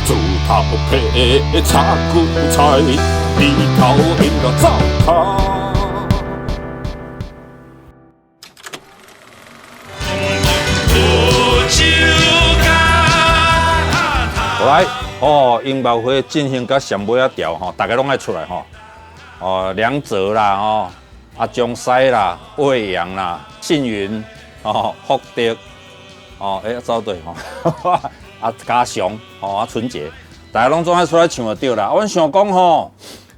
鋤頭皮插韭菜，鼻頭因就走開。來哦，音樂會進行到上尾仔調吼，大家攏愛出來吼。哦，梁哲啦，吼，啊江西啦，魏陽啦，信雲，哦，福德，哦，欸，走對吼，啊嘉祥，吼，啊春節，大家攏總愛出來唱就對啦。阮想講吼，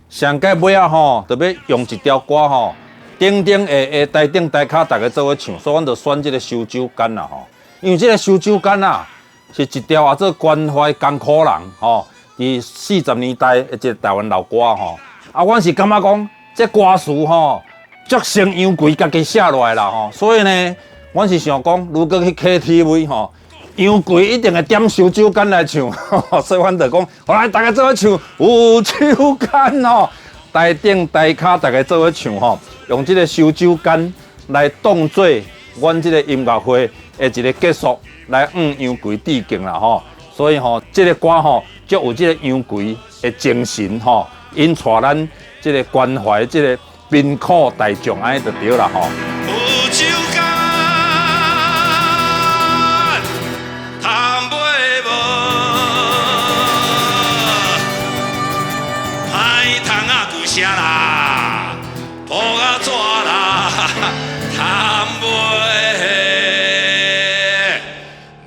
上蓋尾仔吼，就欲用一條歌吼，頂頂下下台頂台跤，大家做伙唱，所以阮就選這個燒酒矸啦吼，因為這個燒酒矸啊，是一條啊，做關懷艱苦人吼，佇40年代的一個台灣老歌吼。啊，阮是感覺講，這歌詞吼，足成楊貴家己寫落來啦吼。所以呢，阮是想講，如果去 KTV 吼，楊貴一定會點燒酒矸來唱，所以阮就講，好來大家做伙唱有酒矸吼，台頂台跤大家做伙唱吼，用這個燒酒矸來當做阮這個音樂會的一個結束。來向楊貴致敬啦吼，所以吼，這個歌吼，足有這個楊貴的精神吼，𪜶帶咱這個關懷這個貧苦大眾按呢就對啦吼。有酒矸，趁袂無，歹通啊舊聲啦，破啊紙啦，趁袂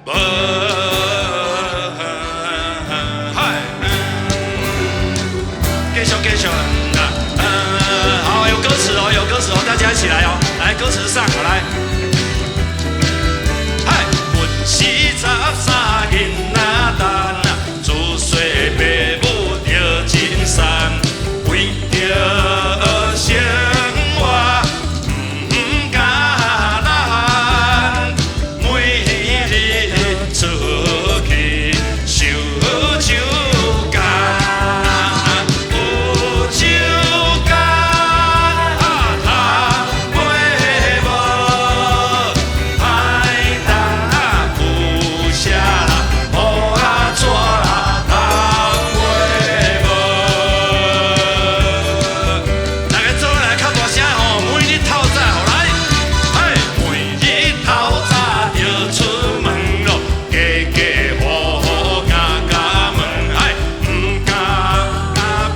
無。嗨，繼續繼續，好，有歌詞哦，有歌詞哦，大家一起來哦，來歌詞上，來。嗨，阮是13囡仔蛋啊，自細爸母著真善，為著生活毋簡單，每日出去燒酒矸，有酒矸趁袂無，歹通啊舊寫啦，破啊紙啦，趁袂無。大家做伙來較大聲吼，每日透早來，嘿，每日透早就出門咯，家家戶戶家家問，嘿，毋敢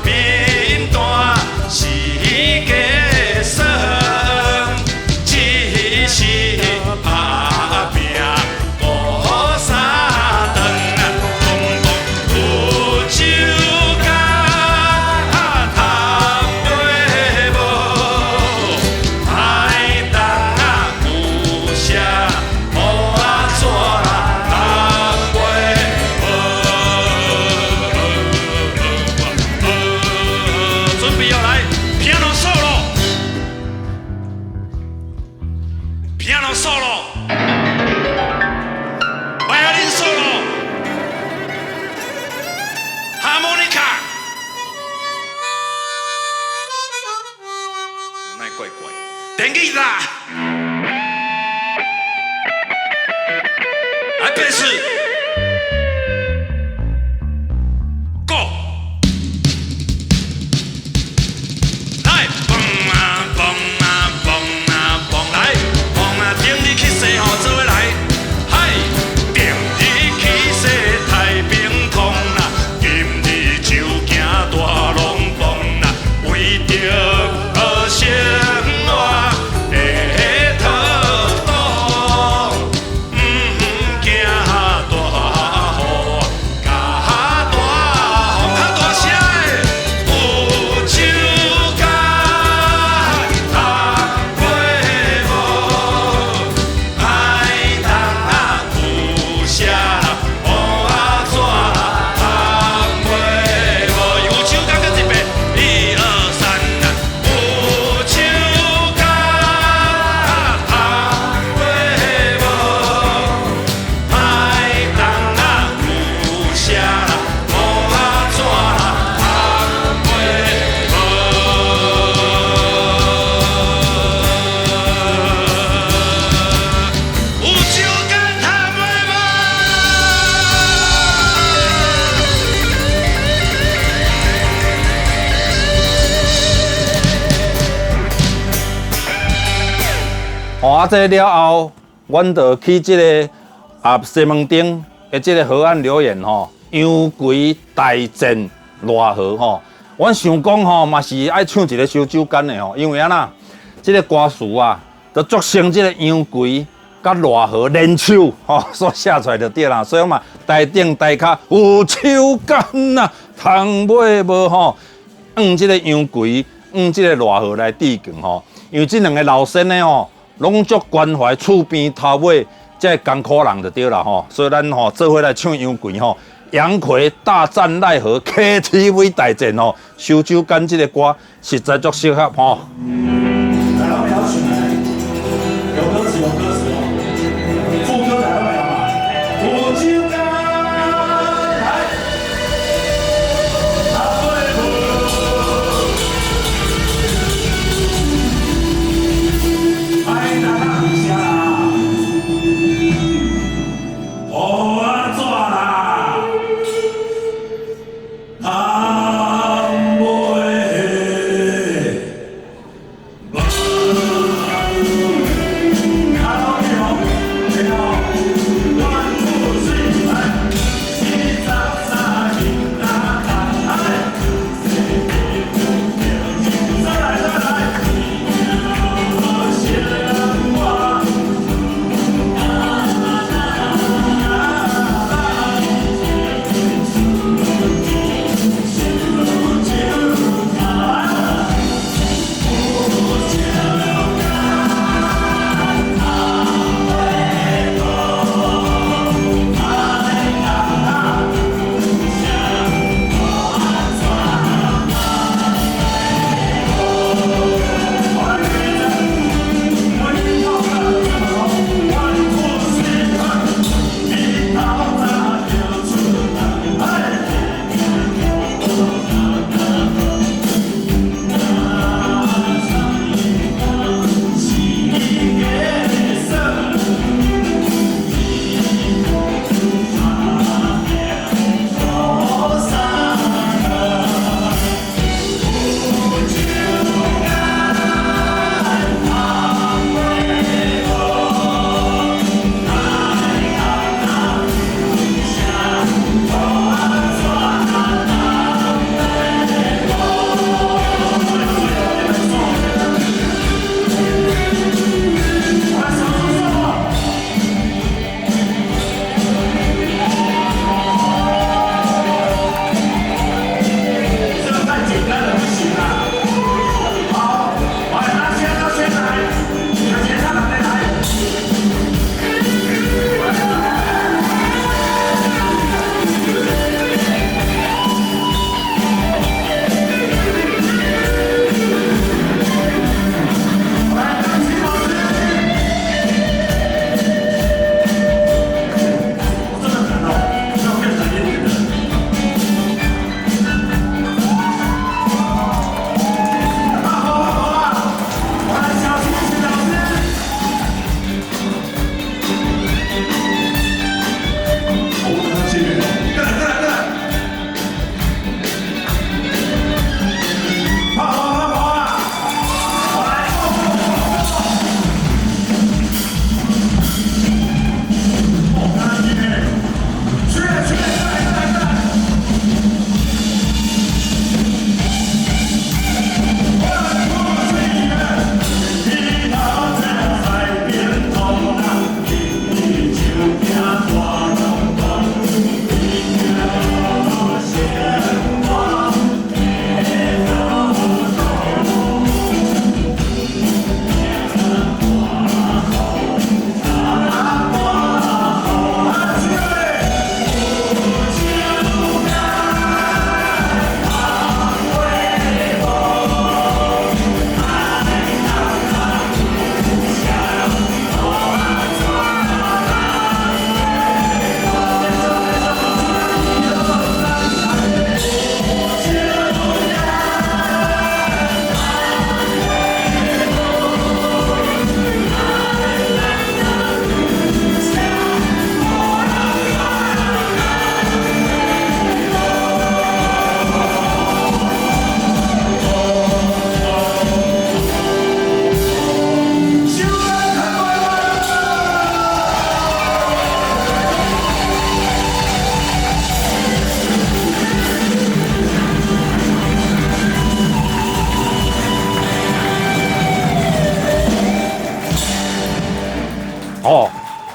貧惰是計算，只是打拼顧三頓啊，講講有酒矸趁袂無，歹通啊舊寫破啊紙啦，趁袂無。準備哦，來，piano solo，piano solo，violin solo，harmonica。那怪怪，電吉他，來貝斯，Go，來，蹦啊蹦啊蹦啊蹦，來，蹦啊，頂日去洗吼，做伙來，嗨，頂日去洗太平通啦，今日就行大龍鳳啦，為著生活的啊，這了後，阮就去這个西門町的這个河岸留言吼，楊奎大戰賴和吼。阮想講吼，嘛是愛唱一个燒酒矸的吼，因為按怎，這个歌詞啊，就足像這个楊奎佮賴和聯手吼所寫出來就對啦。所以嘛，台頂台跤有手矸啊，通買無吼？向這个楊奎，向這个賴和來致敬吼，因為這兩个老先生吼，攏足關懷厝邊頭尾這个艱苦人就對啦吼，所以咱吼做伙來唱楊奎吼。楊奎大戰賴和 KTV 大戰吼，燒酒矸這个歌實在足適合吼。來，我們要唱來，有歌詞，有歌詞哦。副歌來了沒有嘛？有酒矸來，阿對無？愛哪啥？予按怎啦？通買？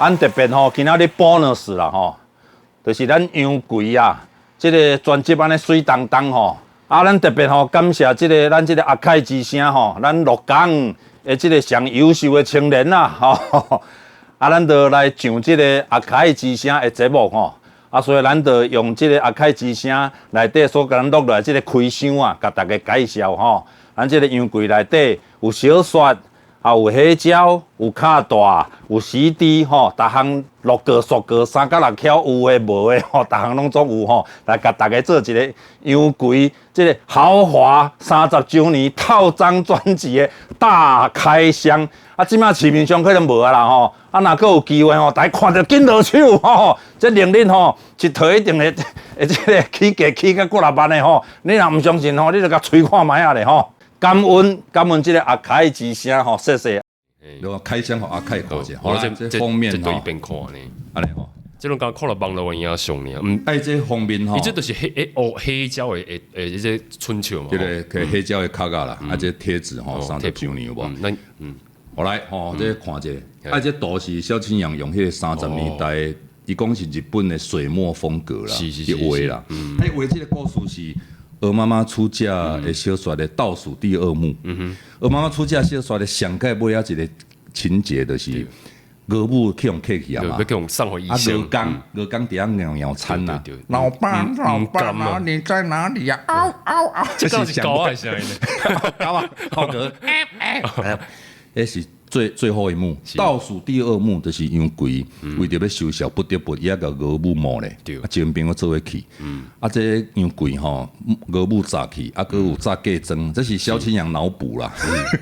咱特別吼，今仔日 bonus 啦吼，就是咱楊貴啊，這个專輯按呢媠當當吼。啊，咱特別吼感謝這个咱這个阿凱之聲吼，咱鹿港的這个上優秀的青年啦吼。啊，咱就來上這个阿凱之聲的節目吼。啊，所以咱就用這个阿凱之聲內底所共咱錄落來這个開箱啊，共大家介紹吼。咱這个洋櫃內底有小說，啊有黑膠，有卡帶，有 CD 吼，逐項六個、數個、三角六巧，有的無的吼，逐項攏總有吼，來共大家做一个洋櫃這个豪華30週年套裝專輯的大開箱。啊，這馬市面上可能無啊啦吼，啊，若閣有機會吼，大家看著緊落手吼，這令恁吼一套一定會會這个起價起到幾若萬的吼，你若毋相信吼，你就共揣看覓仔咧吼。感恩感恩這个阿凱之聲吼，謝謝。我開箱予阿凱看者，我這封面這對邊看呢，按呢吼，這攏敢看了網路影相爾，嗯，愛這封面吼，伊這就是黑欸哦黑膠的欸這個春秋嘛，這个個黑膠的卡仔啦，啊這貼紙吼，30週年有無？咱嗯，好來吼，這看者，啊這圖是蕭清揚用彼个30年代，伊講是日本的水墨風格啦，去畫啦，伊畫這个故事是。鵝媽媽出嫁的小說的倒數第二幕。鵝媽媽出嫁小說的上蓋尾仔一个情節就是鵝母去予擱去啊嘛，欲予送予醫生。啊，鵝公鵝公佇遐尿尿餐啊。老爸老爸啊，你在哪裡呀？嗷嗷嗷！這是狗還是啥？狗啊，好哥。彼是最後一幕，倒數第二幕就是楊貴為著欲收數，不得不伊也共鵝母募咧，啊，前邊閣做伙去，啊，這楊貴吼鵝母詐去，啊，閣有詐嫁妝，這是蕭清揚腦補啦，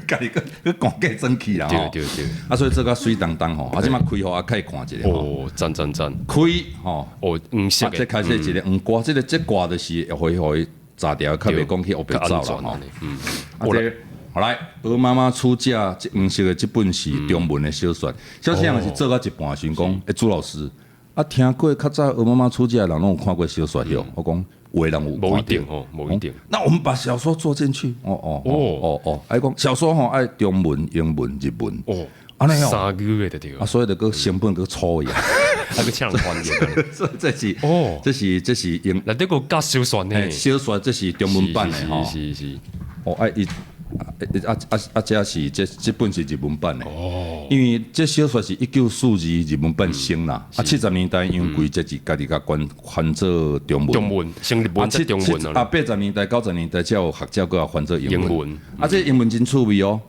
家己閣閣趕嫁妝去啦，對對對，啊，所以做甲媠當當吼，啊，這馬開予阿凱看一下，哦，讚讚讚，開吼，哦，黃色，這開始一個黃瓜，這个這掛就是會予伊炸掉，較袂講去烏白走啦吼，嗯，啊這。好來，鵝媽媽出嫁，這黃色的這本是中文的小說。蕭清揚是做到一半時講，欸，朱老師，啊，聽過較早鵝媽媽出嫁的人攏有看過小說喲。我講有的人有無一定哦，無一定。那我們把小說做進去，哦哦哦哦，愛講小說吼愛中文、英文、日文。哦，按呢哦，三語的就對。啊，所以就閣成本閣粗呀。啊，閣請人翻譯。這是哦，這是英。內底閣加小說呢？小說這是中文版的吼。是是。哦，啊伊。啊啊啊！這是這這本是日文版的，哦，因為這小說是1942日文版先啦，啊70年代楊貴這是家己共翻翻做中文，中文先日文再中文啊80年代90年代才有學者閣翻做英文，啊這英文真趣味哦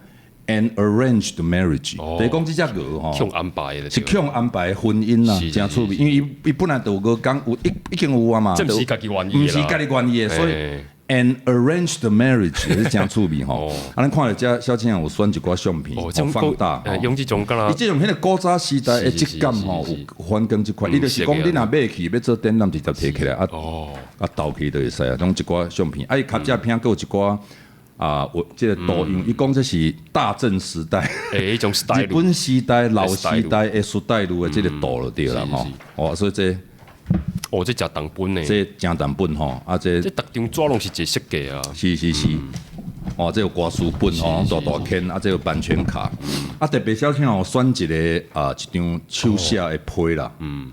，An arranged marriage，等於講這隻鵝吼，去予安排的，是去予安排的婚姻啦，真趣味，因為伊伊本來就有鵝公有已已經有啊嘛，這毋是家己願意，毋是家己願意的，所以。An arranged marriage 是真趣味吼，啊，咱看著這蕭清揚有選一寡相片，放大，用這種敢伊這種彼个古早時代的質感吼，有反光這款，伊就是講你若買去欲做展覽，直接提起來啊，啊投去就會使啊，攏一寡相片，啊伊較這片閣有一寡啊，有這个圖樣，伊講這是大正時代，欸，彼種 style，日本時代老時代的 style 的這个圖就對啦吼，哦，所以這。哦，這誠重本呢，這誠重本吼，啊這這逐張紙攏是一個設計啊，是是是，哦，這有歌詞本吼，大大簽，啊，這有版權卡，啊，特別蕭清揚有選一个啊，一張手寫的批啦，嗯，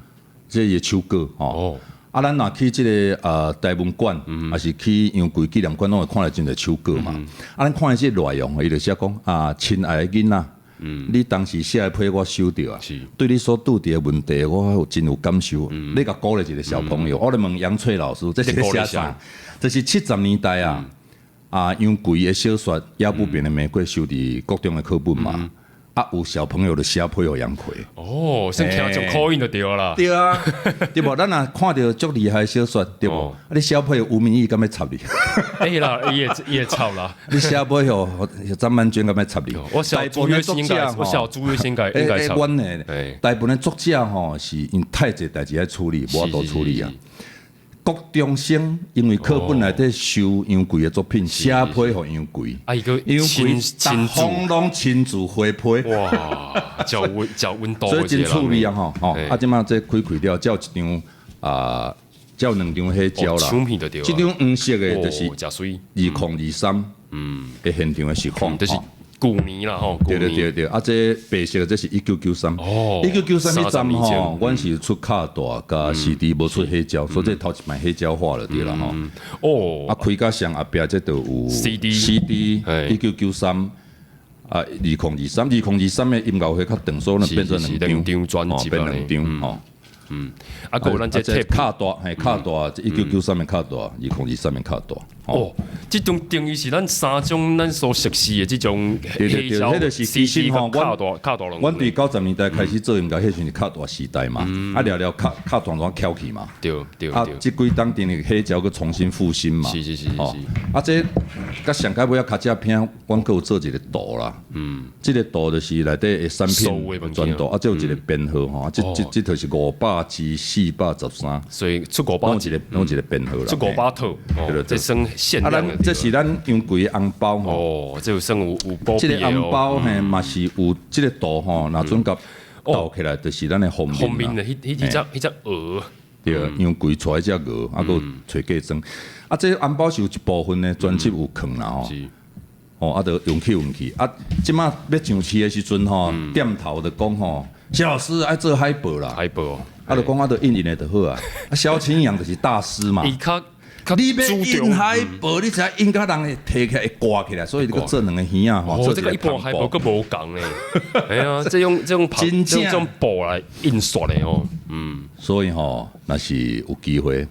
這是手稿吼，啊，咱若去這个啊台文館，抑是去楊貴紀念館，攏會看著真濟手稿嘛，啊，咱看伊這個內容，伊就寫講啊，親愛的囡仔。你當時寫的批我收著啊，對你所拄著的問題，我有真有感受。你共鼓勵一個小朋友，我咧問楊翠老師，這是寫啥？這是70年代啊，啊楊貴的小說《壓不扁的玫瑰》收佇國中的課本嘛。啊，有小朋友的寫批予楊貴。哦，先聽種口音就對啦。對啊，對無？咱若看著足厲害的小說，對無？啊，你寫批吳明益敢欲插你？會啦，伊會伊會插啦。你寫批予張曼娟敢欲插你？我想朱月心應該，我想朱月心應該應該插。阮的大部分作者吼是因太濟代誌愛處理，無法度處理啊。國中生因為課本內底收楊貴的作品，寫批予楊貴，啊，伊閣楊貴逐封攏親自回批，哇，真溫真溫度，所以真趣味啊吼吼！啊，這馬這開開了，才有一張啊，才有兩張黑膠啦，這張黃色的就是2023的現場的實況，就是舊年啦吼，對對對對，啊，這白色的這是1993，1993彼站吼，阮是出卡帶佮 CD，無出黑膠，所以這頭一擺黑膠化了對啦吼。啊，開甲上後壁這就有 CD CD，1993啊，2023，2023的音樂會較長，所以變做兩張專輯，變兩張吼。啊，閣有咱這卡帶，嘿，卡帶，1993的卡帶，2023的卡帶。哦，這種等於是咱三種咱所熟悉的這種對對對，彼就是其實吼，卡帶卡帶。阮對90年代開始做音樂，彼時陣是卡帶時代嘛，啊，了了卡卡帶煞翹起嘛。對對。啊，這幾冬陣的黑膠閣重新復興嘛。是是是是。啊，這佮上蓋尾仔較這片，阮閣有做一個圖啦。這個圖就是內底的產品全圖，啊，這有一個編號吼，這這這就是500之413，所以出五百，攏一個攏一個編號啦。出500套，對對，這算限量。啊，咱這是咱楊貴的紅包吼。哦，這有算有有保這個紅包嘿嘛是有這個圖吼，若準佮鬥起來，就是咱的封面。封面的彼彼彼隻彼隻鵝。對，楊貴揣彼隻鵝，啊，閣揣嫁妝。啊，這紅包是有一部分的專輯有囥啦吼。哦，啊，就用去用去。啊，這馬欲上市的時陣吼，店頭就講吼，蕭老師愛做海報啦。海報。啊，就講啊，就印印的就好啊。啊，蕭清揚就是大師嘛。你欲印海報，你知影印甲人會提起來會掛起來，所以你閣做兩個耳仔吼。哦，這個一般海報閣無仝咧。哎呀，這用這種這種布來印刷的哦。所以吼，若是有機會。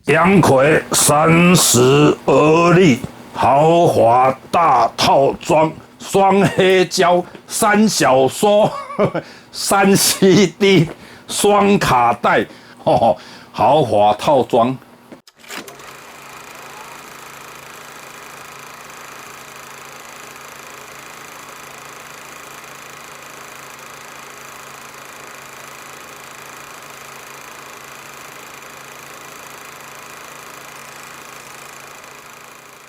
楊奎30而立，豪華大套裝，雙黑膠，三小說，三 CD，雙卡帶，豪華套裝。